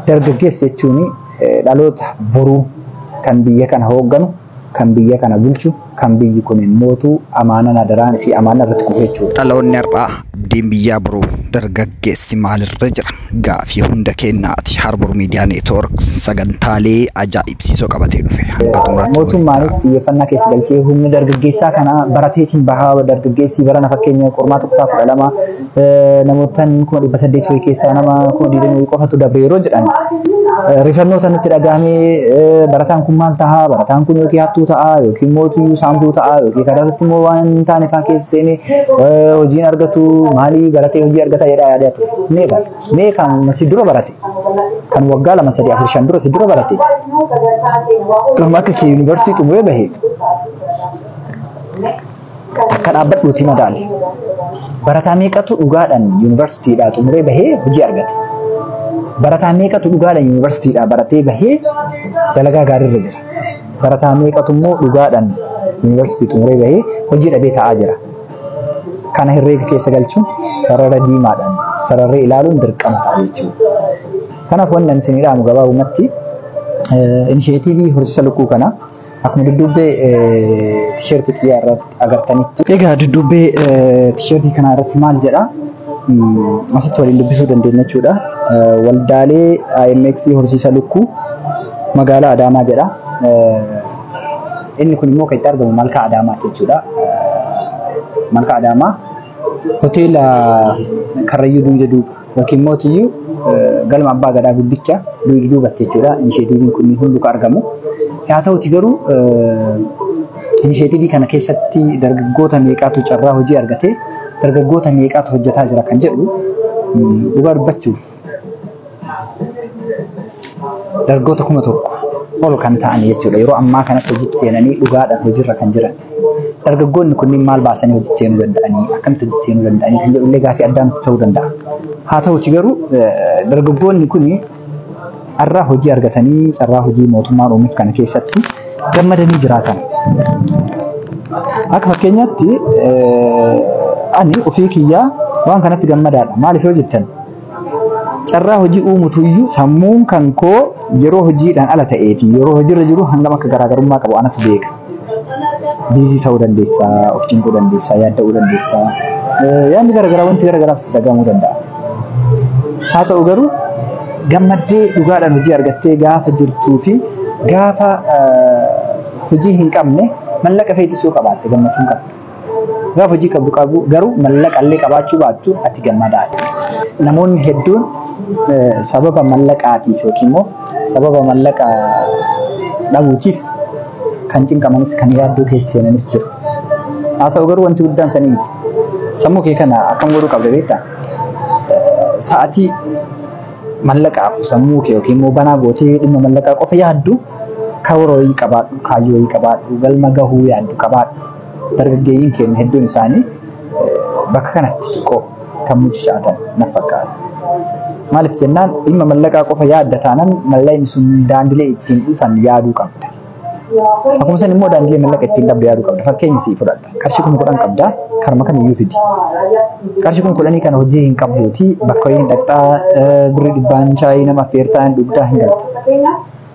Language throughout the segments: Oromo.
Dargaggeessa jechuun dhaloota boruu kan biyya kana hoogganu, kan biyya kana bulchu, kan biyyi kun mootuu amaanaan adaraan isii amaanaa irratti kufu jechuudha. Dhaloonni har'aa abdiin biyyaa boruu dargaggeessi maalirra jira? Gaafii hunda kennaati. Harbour Media Network sagantaalee ajaa'ibsiisoo qabatee dhufe. Hanga xumuraatti. Mootummaanis xiyyeeffannaa keessa galchee humna dargaggeessaa kana barateetiin bahaa dargaggeessi barana fakkeenya qormaata kutaa 12 namoota 800,000 wayii keessaa nama 20,000 qofatu dabre yeroo jedhan rifannoota nutti dhagahame, barataan kun maal tahaa, barataan kun yookiin hattuu ta'a yookiin mootuyyuu saamtuu ta'a yookiin karaa irratti immoo waan hin taane fa'aa keessa seenee hojiin argatu maalii baratee hojii argata jedhaa yaadaa ture. Mee bara mee kan si dura barate, kan waggaa 2 3 4 5 dura si dura barate, kan akka kee yuunivarsiitii xumuree bahe takka dhaabbadhuutii madaali. Barataa meeqatu dhugaadhaan yuunivarsiitiidhaa xumuree bahee hojii argate? Barataa meeqatu dhugaadhaan yuunivarsiitiidhaa baratee bahee dalagaa gaariirra jira? Barataa meeqatu immoo dhugaadhaan yuunivarsiitii xumuree bahee hojii dhabee taa'aa jira? Kana herreega keessa galchuun sarara diimaadhaan sararree ilaaluun dirqama ta'a jechuudha. Kanaaf wanni ani isinii dhaamu gabaabumatti inisheetiivii horsiisa lukkuu kana akkuma dudduubbee tisheertii kiyyaa irratti agartanitti. Egaa dudduubbee tisheertii kanaa irratti maal jedhaa? Asitti waliin dubbisuu dandeenya jechuudha. Waldaalee IMX horsiisa lukkuu magaalaa Adaamaa jedha. Inni kun immoo kan itti argamu Malkaa Adaamaatti jechuudha. Malkaa Adaamaa hoteela Karrayyuu dugda duuba yookiin immoo tiyyuu galma Abbaa Gadaa guddicha dugda duubatti jechuudha. Inisheetiiviin kun hunduu kan argamu. Haa ta'uti garuu inisheetiivii kana keessatti dargaggoota meeqaatu carraa hojii argatee, dargaggoota meeqaatu hojjetaa jira kan jedhu dhugaa dubbachuuf dargaggoota 1000 ol kan ta'an jechuudha. Yeroo ammaa kanatti hojiitti seenanii dhugaadhaan hojiirra kan jiran. Dargaggoonni kunniin maal baasanii hojiitti seenuu danda'anii, akkamitti hojiitti seenuu danda'anii kan jedhu illee gaafii addaa nutti ta'uu danda'a. Haa ta'uti garuu dargaggoonni kuni har'a hojii argatanii carraa hojii mootummaan uumeef kana keessatti gammadanii jiraatan. Akka fakkeenyaatti ani ofii kiyyaa waan kanatti gammadaadha. Maaliif yoo jettan, carraa hojii uumutu iyyuu sammuun kan koo yeroo hojiidhaan ala ta'ee fi yeroo hojiirra jiru hangam akka garaagarummaa qabu anatu beeka. Biizii ta'uu dandeessaa, of cinquu dandeessaa, yaadda'uu dandeessaa, yaadni garaagaraa wanti garaagaraa sitti dhaga'amuu danda'a. Haa ta'u garuu gammaddee dhugaadhaan hojii argattee gaafa jirtuu fi gaafa hojii hin qabne mallaqa feetisuu qabaatte gammachuu hin qabdu. Gaafa hojii qabdu qabu garuu mallaqa illee qabaachuu baattu ati gammadaadha. Namoonni hedduun sababa mallaqaatiif yookiin immoo sababa mallaqa dhabuutiif kan cinqamanis kan yaaddoo keessa seenanis jiru. Haa ta'u garuu wanti guddaan sanii miti. Sammuu kee kana akkam godhuu qabda beektaa? Sa'atii mallaqaaf sammuu kee yookiin immoo banaa gootee dhimma mallaqaa qofa yaaddu karoora wayii qabaadhu, kaayyoo wayii qabaadhu, galma gahuu yaaddu qabaadhu. Dargaggeeyyiin keenya hedduun isaanii bakka kanatti xiqqoo kan mucucaatan na fakkaata. Maaliif jennaan dhimma mallaqaa qofa yaadda taanaan mallaqni sun daandilee ittiin dhufan yaaduu qabda. Akkuma san immoo daandilee mallaqa ittiin dhabdu yaaduu qabda. Fakkeenya sii fudhadha. Qarshii 10,000 qabda. Karma kamiyyuu fidi. Qarshii 10,000 kana hojii hin qabduuti. Bakka wayii hin dhaqxaa, birrii 100n shaayii nama affeertaa hin dhugdaa hin galta.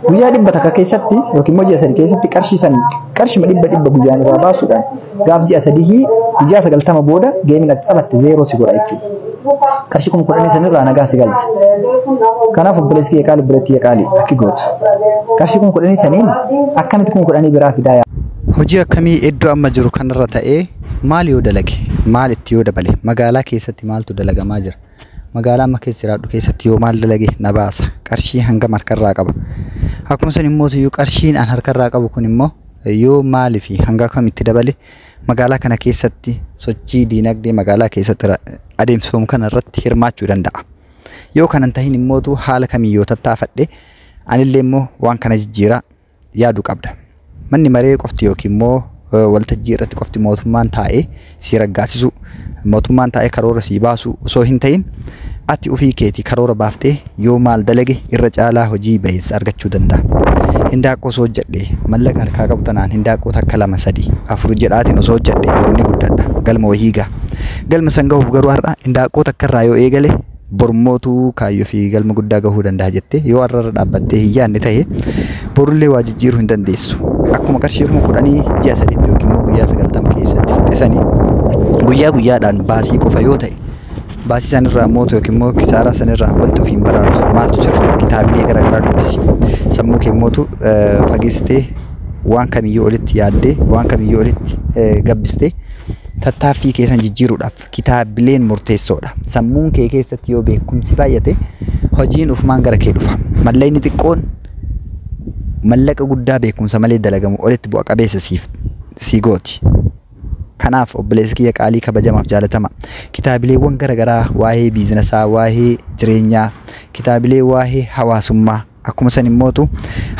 Guyyaa 100 keessatti yookiin immoo ji'a 3 keessatti qarshii san qarshima 100 guyyaan irraa baasuudhaan gaaf ji'a 3 guyyaa 90 booda geemiin ati taphatte 0 si godha jechuudha. Qarshii 10,000 sanirraa nagaa si galcha. Kanaaf obboleessi kiyya qaali, obboleettii kiyya qaali akki gootu. Qarshii 10,000 saniin akkamitti 10,000 biraa fidaa yaa? Hojii akkamii iddoo amma jiru kanarra ta'ee maal yoo dalage, maal itti yoo dabale, magaalaa keessatti maaltu dalagamaa jira? Magaalaa amma keessa jiraadhu keessatti yoo maal dalage na baasa? Qarshii hangam harkarraa qaba? Akkuma san immoo iyyuu qarshiin an harkarraa qabu kun immoo yoo maalii fi hanga kam itti dabale magaalaa kana keessatti sochii diinagdee magaalaa keessatti adeemsifamu kana irratti hirmaachuu danda'a. Yoo kana hin tahin immootu haala kamiin yoo tattaafadhe anillee immoo waan kana jijjiiraa yaaduu qabda. Manni maree qofti yookiin immoo waltajjii irratti qofti mootummaan taa'ee si raggaasisuu, mootummaan taa'ee karoora si baasuu osoo hin ta'in ati ofii keetii karoora baaftee yoo maal dalage irra caalaa hojii baheessa argachuu danda'a. Hindaaqqoo osoo hojjedhe mallaqa harkaa qabu tanaan hindaaqqoo 1 2 3 4 jedhaatiin osoo hojjedhe boru ni guddadha. Galma wayii gaha. Galma san gahuuf garuu har'a hindaaqqoo takka irraa yoo eegale Bormootuu kaayyoo fi galma guddaa gahuu danda'a jettee yoo har'arra dhaabbattee hin yaadne ta'e borullee waa jijjiiruu hin dandeessu. Akkuma qarshii 10,000 ji'a 3tti yookiin immoo guyyaa 90 keessatti fixxisanii guyyaa guyyaadhaan baasii qofa yoo ta'e baasii sanirraa mootu yookiin immoo kisaaraa sanirraa wanti ofiin baraartu maaltu jira? Kitaabilee garaagaraa dubbisi. Sammuu kee mootu fageessitee waan kamiyyuu olitti yaaddee waan kamiyyuu olitti gabbistee tattaaffii keessan jijjiiruudhaaf kitaabileen murteessoodha. Sammuun kee keessatti yoo beekumsi baay'ate hojiin ufumaan gara kee dhufa. Mallaqni xiqqoon mallaqa guddaa beekumsa malee dalagamu olitti bu'a qabeessa sii gooti. Kanaaf obboleessi kiyya qaalii kabajamaaf jaalatama. Kitaabileewwan garaagaraa waa'ee biizinasaa, waa'ee jireenyaa, kitaabilee waa'ee hawaasummaa akkuma san immootu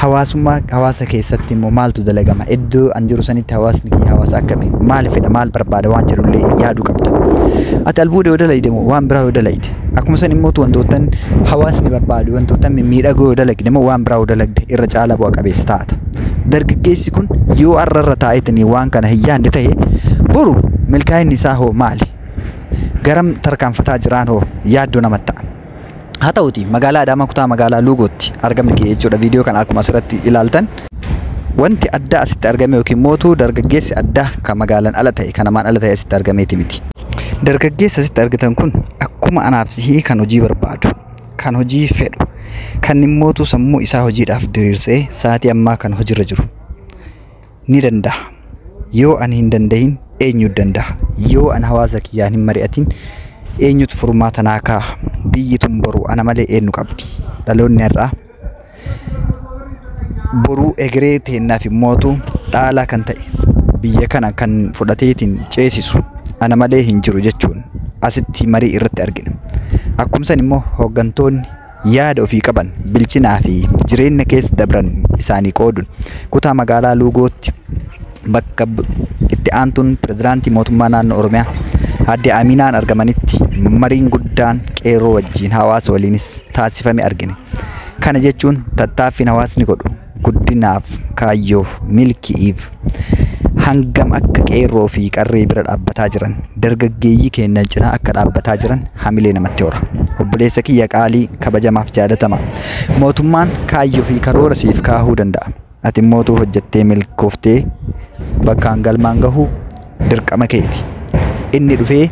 hawaasummaa hawaasa keessatti immoo maaltu dalagama? Iddoo an jiru sanitti hawaasni kiyya hawaasa akkamii? Maal fedha? Maal barbaada? Waan jedhullee yaaduu qabda. Ati albuuda yoo dalagde moo waan biraa yoo dalagde? Akkuma san immootu wantootan hawaasni barbaadu wantootan mimmiidhagoo yoo dalagde moo waan biraa yoo dalagde irra caalaa bu'a qabeessa taata. Dargaggeessi kun yoo har'arra taa'eetanii waan kana hin yaadne ta'e boru milkaa'inni isaa hoo maali? Garam tarkaanfataa jiraan hoo yaaddoo namatti ta'a. Haa ta'uti magaalaa Adaamaa kutaa magaalaa Luugootti argamni kee jechuudha. Viidiyoo kana akkuma asirratti ilaaltan wanti addaa asitti argame yookiin mootuu dargaggeessi addaa kan magaalaan ala ta'e kan namaan ala ta'e asitti argameeti miti. Dargaggeessi asitti argitan kun akkuma anaaf sihii kan hojii barbaadu, kan hojii fedhu, kan immootu sammuu isaa hojiidhaaf diriirsee sa'aatii ammaa kan hojiirra jiru ni danda'a. Yoo ani hin dandahin eenyutu danda'a? Yoo ani hawaasa kiyyaan hin mari'atin eenyutu furmaata naa kaa'a? Biyyi tun boru ana malee eenyu qabdi? Dhaloonni har'aa boruu egeree teennaaf immootu dhaalaa kan ta'e biyya kana kan fudhateetiin ceesisu ana malee hin jiru jechuun asitti marii irratti argina. Akkuma san immoo hooggantoonni yaada ofii qaban bilchinaa fi jireenya keessa dabran isaanii qooduun kutaa magaalaa Luugootti bakka itti aantuun pirezidaantii mootummaa naannoo Oromiyaa Aadde Aminaan argamanitti mariin guddaan qeerroo wajjin hawaasa waliinis taasifame argine. Kana jechuun tattaaffiin hawaasni godhu guddinaaf, kaayyoof, milki'iif hangam akka qeerroo fi qarree bira dhaabbataa jiran dargaggeeyyii keenya cinaa akka dhaabbataa jiran hamilee namatti hora. Obboleessa kiyya qaalii kabajamaaf jaalatama. Mootummaan kaayyoo fi karoora siif kaahuu danda'a. Ati mootuu hojjettee milkooftee bakkaan galmaan gahuu dirqama keeti. Inni dhufee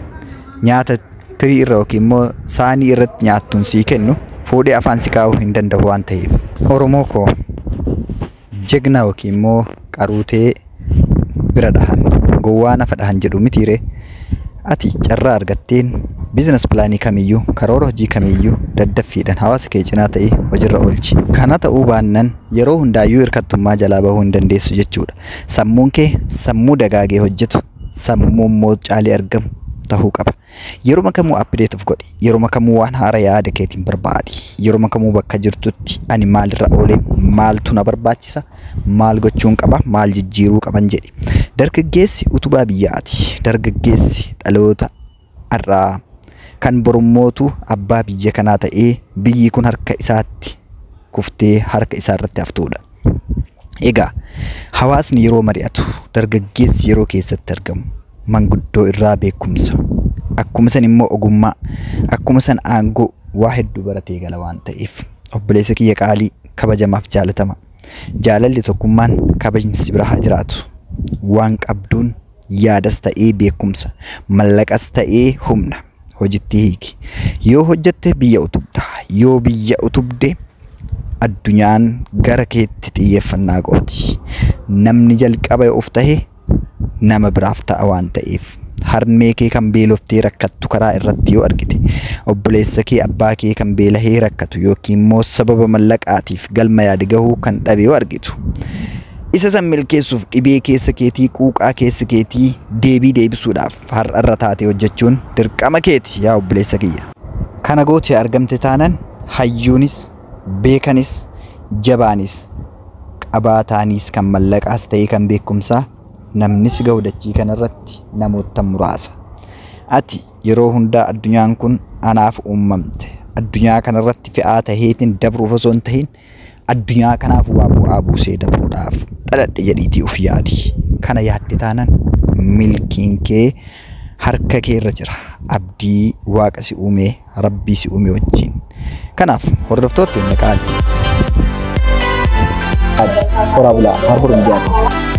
nyaata tirii irra yookiin immoo saanii irratti nyaattuun sii kennu fuudhee afaan si kaa'uu hin danda'u waan ta'eef. Oromoo koo jegna yookiin immoo qaruutee bira dhahan gowwaa nafa dhahan jedhu mitiiree ati carraa argatteen biizines pilaanii kamiyyuu karoora hojii kamiyyuu daddaffiidhaan hawaasa kee cinaa ta'ee hojiirra oolchi. Kana ta'uu baannaan yeroo hundaayyuu hirkattummaa jalaa bahuu hin dandeessu jechuudha. Sammuun kee sammuu dagaagee hojjetu sammuu immoo caalee argamu ta'uu qaba. Yeroo kamuu update of godhi. Yeroo kamuu waan haaraa yaada keetiin barbaadi. Yeroo kamuu bakka jirtutti ani maalirra oolee maaltu na barbaachisa maal gochuun qaba maal jijjiiruu qaban jedhi. Dargaggeessi utubaa biyyaati. Dargaggeessi dhaloota har'aa kan borummootu abbaa biyya kanaa ta'ee biyyi kun harka isaatti kuftee harka isaarratti haftuudha. Egaa hawaasni yeroo mari'atu dargaggeessi yeroo keessatti argamu manguddoo irraa beekumsa akkuma san immoo ogummaa akkuma san aangoo waa hedduu baratee gala waan ta'eef obboleessa kiyya qaalii kabajamaaf jaalatama. Jaalalli tokkummaan kabajni si bira haa jiraatu. Waan qabduun yaadas ta'ee beekumsa mallaqas ta'ee humna hojitti hiiki. Yoo hojjette biyya utubda. Yoo biyya utubde addunyaan gara keetti xiyyeeffannaa gooti. Namni jalqaba of tahe nama biraaf ta'a waan ta'eef. Harmee kee kan beeloftee rakkattu karaa irratti yoo argite obboleessa kee abbaa kee kan beelahee rakkatu yookiin immoo sababa mallaqaatiif galma yaade gahuu kan dhabe yoo argitu isa san milkeessuuf dhibee keessa keetii quuqaa keessa keetii deebii deebisuudhaaf har'arra taatee hojjechuun dirqama keeti yaa obboleessa kiyya. Kana gootee argamte taanan hayyuunis beekanis jabaanis qabaataanis kan mallaqaas ta'ee kan beekumsaa namnis gahu dachii kanarratti namoota muraasa. Ati yeroo hundaa addunyaan kun anaaf uumamte. Addunyaa kanarratti fe'aa taheetiin dabruuf osoo hin tahin addunyaa kanaaf waa bu'aa buusee dabruudhaaf dhaladhe jedhiitii of yaadi. Kana yaadde taanan milkiin kee Harka kee irra jira. Abdii Waaqa si uumee, Rabbii si uume wajjin. Kanaaf hordoftoota keenya qaali. Horaa bulaa, Harbour Miidiyaati.